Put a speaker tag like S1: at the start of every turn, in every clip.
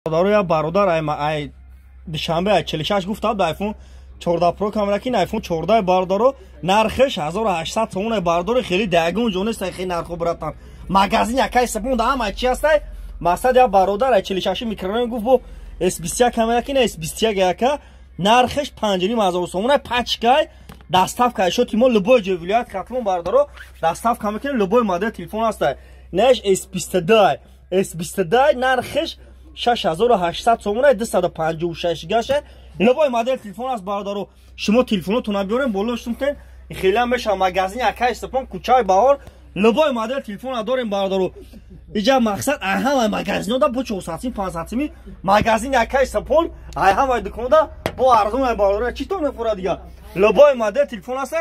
S1: Бародаро, я бародар ай Душанбе, ай 46 гуфта, да iPhone 14 Pro камера ки iPhone 14, бародаро, нархеш 1800 сомон, бародаро. Хеле дагон ҷо нест, хеле нархо, братан. Магазин якай сапон да ҳама чи ҳастай. Мақсад, я бародар ай 46 микрорайон гуфт, бо S21 камера ки S21 яка нархеш 5500 сомон, пачкай. Доставка шо мо любой ҷои вилоят Хатлон, бародаро, доставка мекунем. Любой модел телефон ҳастай. Наш S22, S22 нархеш 6800 сомон, 256 гаша. Любой модел телефон аст, бародаро. Шумо телефонотона биёрем, боло шумтен, хеле меша. Магазин Акай Степон, кӯчаи Баҳор, любой модел телефона дорем, бародаро. Иҷа мақсад, ай ҳамаи магазинода бо 400 сим, 500 сими магазин Акай Степон ай ҳамаи дуконода бо арзон ай, бародаро. Чӣ то мефурад дига? Любой модел телефон аст.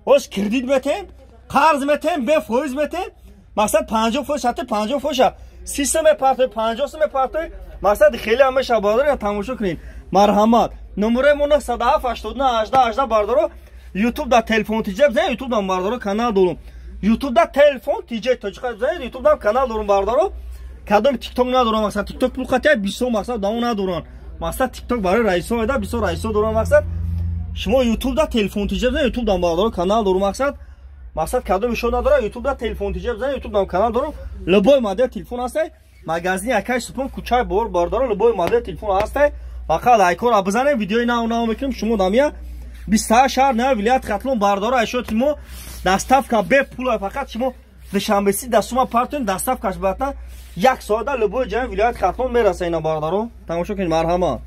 S1: Ош кредит метем, қарз метем, бефоиз метем. Мақсад, 50%, ҳатто 50%, 30 мепартои, 50 мепартои. Мақсад, хеле ҳам меша, бародаро. Тамошо кунед, марҳамат. Номерои мо 907 89 18 18, бародаро. Ютуб да Телефон Тиҷа бизанед, Ютуб дам, бародаро, канал дорум. Ютуб да Телефон Тиҷа тоҷика бизанед, Ютуб дам канал дорум, бародаро. Кадом Тикток надорам. Мақсад, Тикток пул қатия бисёр, мақсад, дамо надоранд. Мақсад, Тикток барои раисо эда, бисёр раисо дорам. Мақсад, шумо Ютуб да Телефон Тиҷа бизанед, Ютуб дам, бародаро, канал дорум. Мақсад, кадом ишо надора. Ютуб да Телефон Тиҷа бизанед, Ютуб дам канал дорум. Любой модел телефон ҳастай. Магазини Акай Супон, кӯчаи Бор, бародаро, любой модел телефон ҳастай. Фақат лайкора бизанем, видеои нав нав мекунем. Шумо дамия 28 шаҳр на вилоят Хатлон, бародаро, айшоти мо доставка бепул. Фақат шумо Душанбеси да сума партоем, доставкаш бата як соата любой ҷои вилоят Хатлон мераса. Ина, бародаро, тамошо кунед, марҳамат.